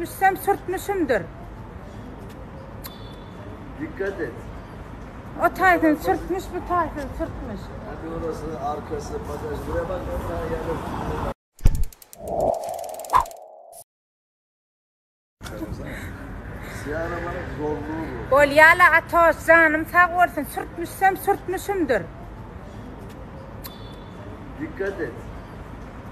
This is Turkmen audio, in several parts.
Sürtmüşsem sürtmüşimdir. Dikkat et. O taýsyny sürtmüş, bu taýsyny sürtmüş. Hadi orası, arkası, bagaj. Buraya bak. Onlar yani. Siyah arabanın zorluğu bu. Bolýa-la Atoş, janym sag bolsun, sürtmüşsem sürtmüşimdir. Dikkat et.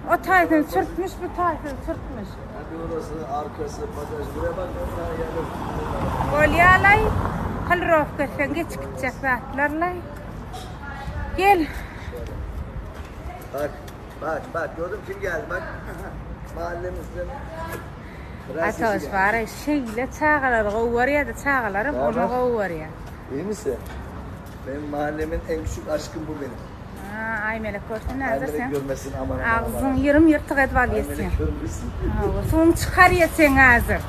O taýsyny sürtmüş, bu taýsyny sürtmüş. Hadi orası, arkası, bagaj. Buraya bak. Onlar yani. Bolýa-laý, hylrowka etseň geçip gitjek zatlar-laý. Gel. Bak, bak, bak. Gördün mü kim geldi? Bak. Mahallemizden. Prensesi Atoş geldi. bar-aý, şeýle çagalary gowy görýär-de, çagalaram ony Näme? gowy görýär. İyi misin? Benim mahallemin en küçük aşkım bu benim. Ha, Aýmelek görse näder Aymelek sen? görmesin aman aman Agzyň aman. ýyrym ýyrtyk edip alýar sen. Aymelek görmesin. Hawa, suwuň çykarýar seň häzir.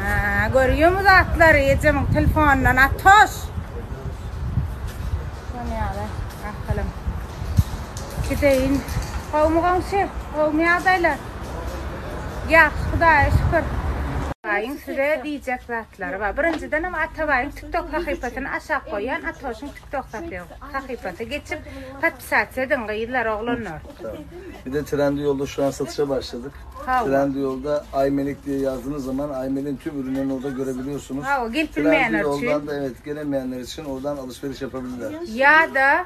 Ha, görýärmi zatlary ejemiň telefonundan Atoş. Şony ýaly, akylym. Gideýin. Gowumy goňşy? Gowumy ýagdaýlar? Ýagşy, Hudaýa şükür. Atabaýyň size diýjek zatlary bar. Birinjidenem Atabaýyň TikTok sahypasyny aşak goýýan, Atoşyň TikTok sahypasy geçip podpisasiýa ediň gyzlar, oglanlar. Tamam. Bir de Trendyol'da şu an satışa başladık. Hawa. Trendyol'da Aymelik diye yazdığınız zaman Aymelik'in tüm ürünlerini orada görebiliyorsunuz. Hawa, gelip bilmeýänler üçin. Trendyol'dan da evet gelemeyenler için oradan alışveriş yapabilirler. Ýa-da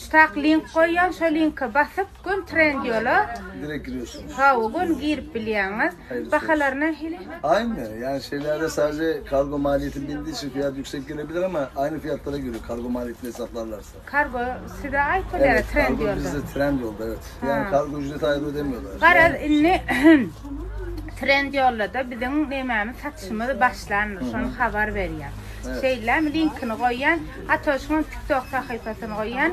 Şu tak link goýýan şo linke basyp gün Trendyol'a Direkt giriyorsunuz. hawa gün girip bilýäňiz. Hayırlısı Bahalary nähili? Aynı. Yani şeylerde sadece kargo maliyeti bindiği için fiyat yüksek gelebilir ama aynı fiyatlara giriyor kargo maliyetini hesaplarlarsa. Kargo size aýt bolýar Evet, kargo Trendyol'da. bizde Trendyol'da evet. Yani Ha. kargo ücreti ayrı ödemiyorlar. Garaz Yani, indi Trendyol'da da biziň nemämiz satyşymyz başlandy. Şony habar berýän. Evet. Şeýlem linkini goýýan, Atoşyň TikTok sahypasyny goýýan.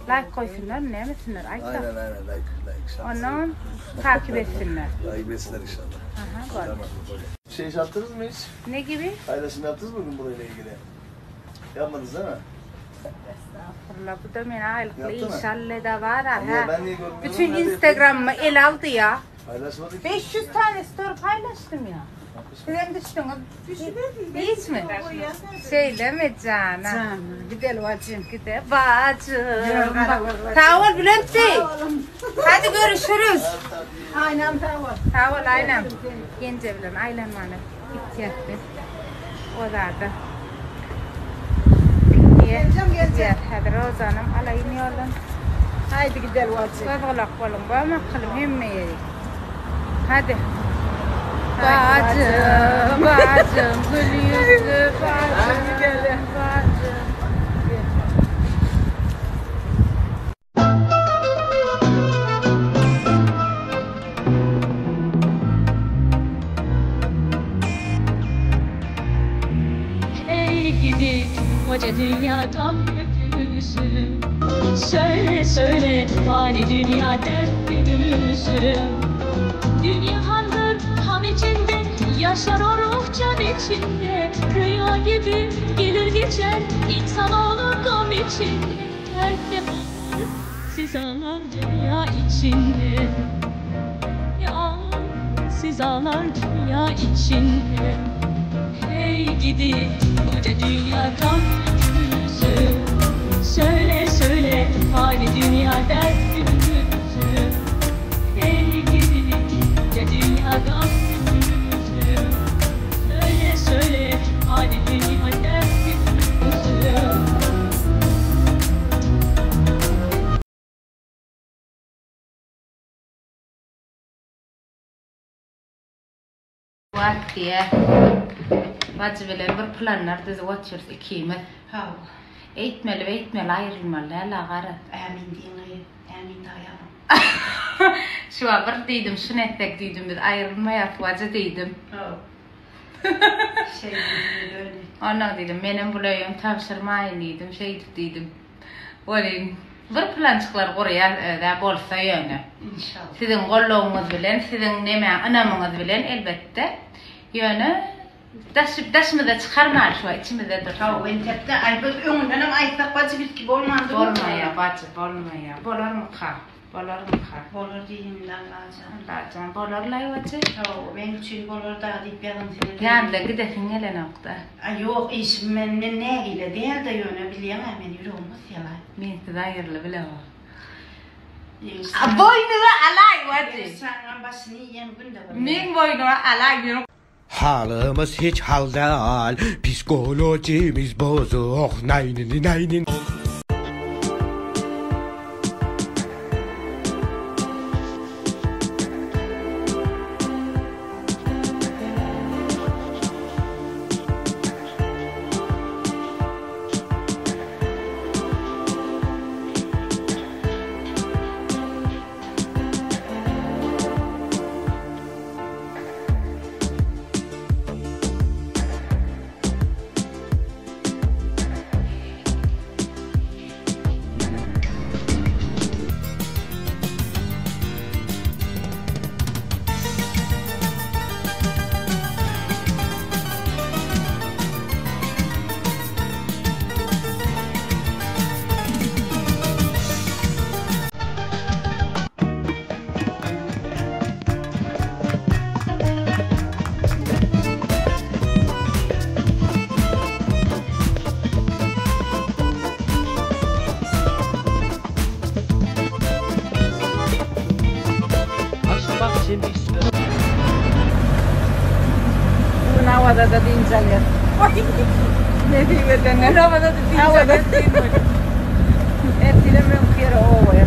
Like goýsunlar, näme etsinler aýtda. aynen aynen like like şans. Ondan takip etsinler. Like etsinler inşallah. Aha, boldy. Tamam. Şey yaptınız mı hiç? Ne gibi? Paylaşım yaptınız mı bugün burayla ilgili? Yapmadınız değil mi? Estağfurullah bu da meni aýlykly Ýapdymy? iş alleda bar ha. Niye ben niye görmüyorum? Bütün Nerede Instagramymy ele aldy ya. Paylaşmadık. 500 tane story paýlaşdym ya. Sizem düşdüňiz. Hiçmi? Şeýlemi jana? Jana, gideli bajym. Gide bajym. Sag bol Bülent beý. Hadi görüşürüz. Aýnam sag bol. Sag bol Aýnam. Genje bilen aýlanmana gitýäs biz. Ozada. Geljem geljem. Häzir Rozanam alaýyn ýoldan. Haýdy gideli bajym. Göz gulak boluň bom akylym hemme ýeri. Hadi. Bajym, bajym, gül ýüzli bajym, bajym. Ey gidi koca dünya gam yükümüzü Söyle söyle fani dünya dert güdümüzü Dünya handır ham içinde Yaşar o ruh can içinde Rüya gibi gelir geçer İnsanoğlu gam içinde Dert siz ağlar dünya içinde Ya siz ağlar dünya içinde Hey gidi koca dünya gam yüzü Söyle söyle fani dünya dert yüzü Hey gidi koca dünya gam yüzü Söyle söyle fani dünya dert yüzü Wagt diýýä. Bajy bilen bir planlar düzüp otyrys ikimiz. Hawa. Eýtmeli beýtmeli aýrylmaly däl-a garaz. Ämin diýiň gyz. Ämin daýalyň. Şu wagt bir diýdim şuny etsek diýdim biz aýrylmaýas bajy diýdim. Hawa. Şeý diýdim öyle. Ondan diýdim menem bul öýem tabşyrmaýyn diýdim şeýdip diýdim. Welin bir plançyklar gurýas özä bolsa ýöne. Inşallah. Siziň goldawyňyz bilen, siziň neme ynamyňyz bilen elbetde. Ýöne daş daşymyza çykarmaly şu içimizde dursun. Hawa entekde aý biz öňündenem aýtsak bajy bilki bolmandy. Bolmaýa bajy bolmaýa. Bolarmyka? Bolarmyka? Bolar diýdim Allajan. Allajan bolarlaý wajy. Hawa, meň üçin bolar dagy diýip ýazyň size. Ýanyna gidesiň gelenokda. A ýok, işim men men nägile däl-de ýöne bilýäň-ä meni ýüregim gysýalaý. Mensiz aýryly bilemok. Ýeňiş A boýnuňa alaý wajy. Ýeňiş janyňam başyny iýen günde bolýar. Meň boýnuma alaý meniň. Halymyz hiç hal dal, psikolojimiz bozuk, naýnini naýnin. Bu gün Awazada dynç alýas. Nesip edenden Awazada dynç alýas. Ertirem öňki ýere obaýa.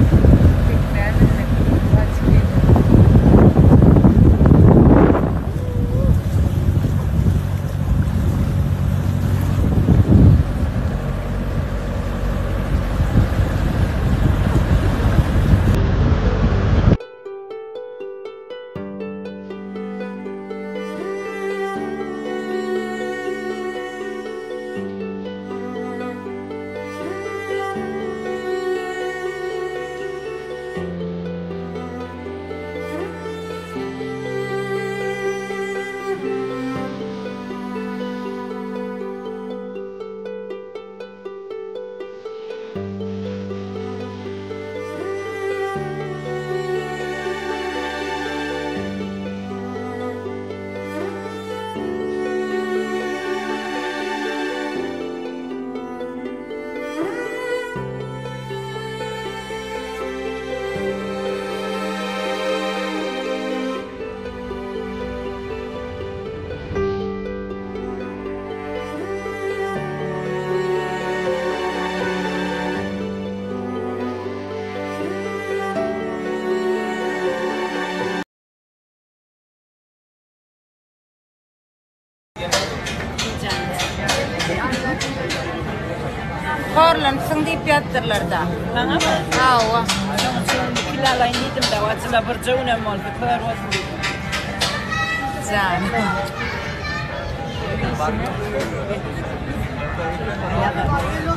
Horlanypsyň diýip ýazdyrlar-da. Maňamy? Hawa. Şoň üçin kil alaýyn diýdim-de, wajyla birje günem bolsa kör bolsun diýdim. Jan.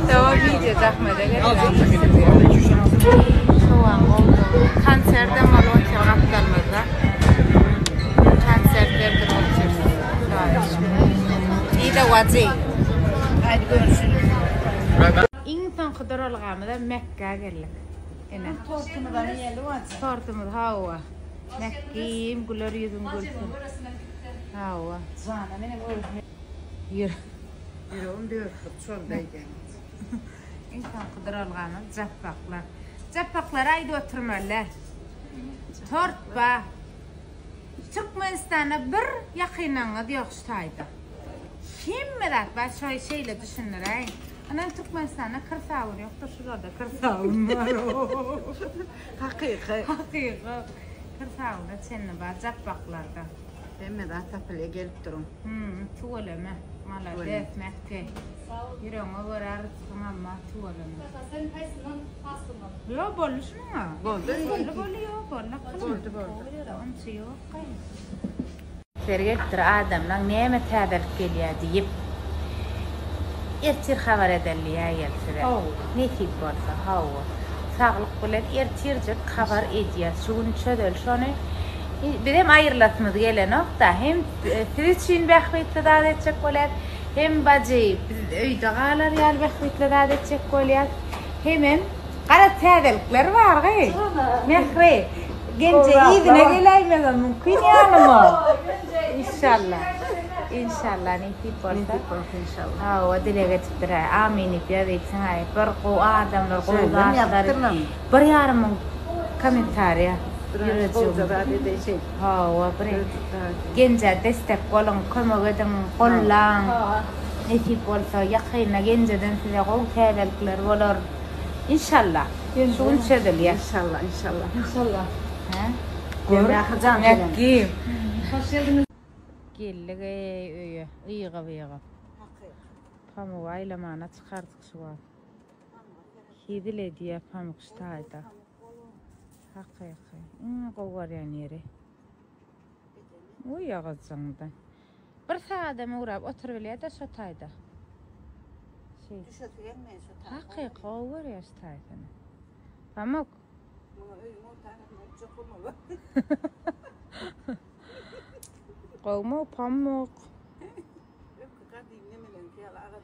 Tamam video zahmete gerek. Soğan oldu. Konserden malı otur gapdalmazda. Konsert berdirip otyrys. Diýde wajy. Haydi görüşürüz. Iň soňky duralgamyza Mekgä geldik. Ene. Tortumyzam iýeli wajy. Tortumyz hawa. Mekgim güler ýüzüň gülsün. Hawa. Jana menem özüme. Ýür. Ýüregim dörtdür çölde eýýäm. Iň soňky duralgamyz Japbaklar. Japbaklara aýdyp oturmaly. Tort ba. Türkmenistanda bir ýakynyňyz ýok şu taýda. Hemme zat bar, şoý şeýle düşündiräýiň. Ynam Türkmenistanda kir sabun ýokdur, şularda kir sabun bar. Hakyky. Hakyky. Kir sabuna çenli bar Japbaklarda. Hemme zat tapylýar gelip duruň. Hum, tüweleme. Malades, Mäkge. Ýüregiňe görä rysgyňam bar, tüweleme. Sen haýsyndan paslyndan? Ýok, boldy şunuňa. Boldy. Boldy, boldy, ýok, boldy. Boldy, boldy. Onça ýok gaýy. Sergetdir adamlaň näme täzelik gelýä diýip. Ertir habar edelliýä gel size. Nesip bolsa, hawa. Saglyk bilen ertirjek habar edýäs. Şu gün çözeli şony. Bizem aýrylasymyz gelenok-da. Hem siz üçin bähbitli zat etjek bolýas, hem bajy biz öýde galar ýaly bähbitli zat etjek bolýas. Hemem. Gara täzelikler bar gyz. Mähri, Genje yzyna geläýmegem mümkin ýanyma. Inşallah. Inşallah nesip bolsa. Nesip bolsa inşallah. Hawa dileg edipdir. Amin diýip ýazypsyň aý. Bir gowy adamlar, gowy Senden zatlar. ýazypdyrlar. Bir ýarym müň kommentariýa. Biraz gowja zat edeý şeý. Hawa bir Genjä destek boluň, kömek ediň, gollaň. Nesip bolsa ýakynda Genjeden size gowy täzelikler bolar. Inşallah. Şu gün çözülýär. Inşallah, inşallah. Inşallah. Hä? Gör, Mährijan gelen. Mähkim. Hoş geldiňiz. Geldik eý öýe, ygyp-ygyp. Pamugy aýlamana çykardyk şu wagt. Hezil edýär pamuk şu taýda. Hakyky. Iň gowy görýän ýeri. Uý ýagyzjyňda. Bir sagadam ugrap oturybilýär-de şo taýda. Şeý. Düşesi gelmeýär şo taýda. Hakyky gowy görýär şu taýsyny. Pamuk. Muňa öýüň ortarasynda gitjek bolmaly. Gowmy pamuk? Öňki gadym nemeleriňki ýaly agaç.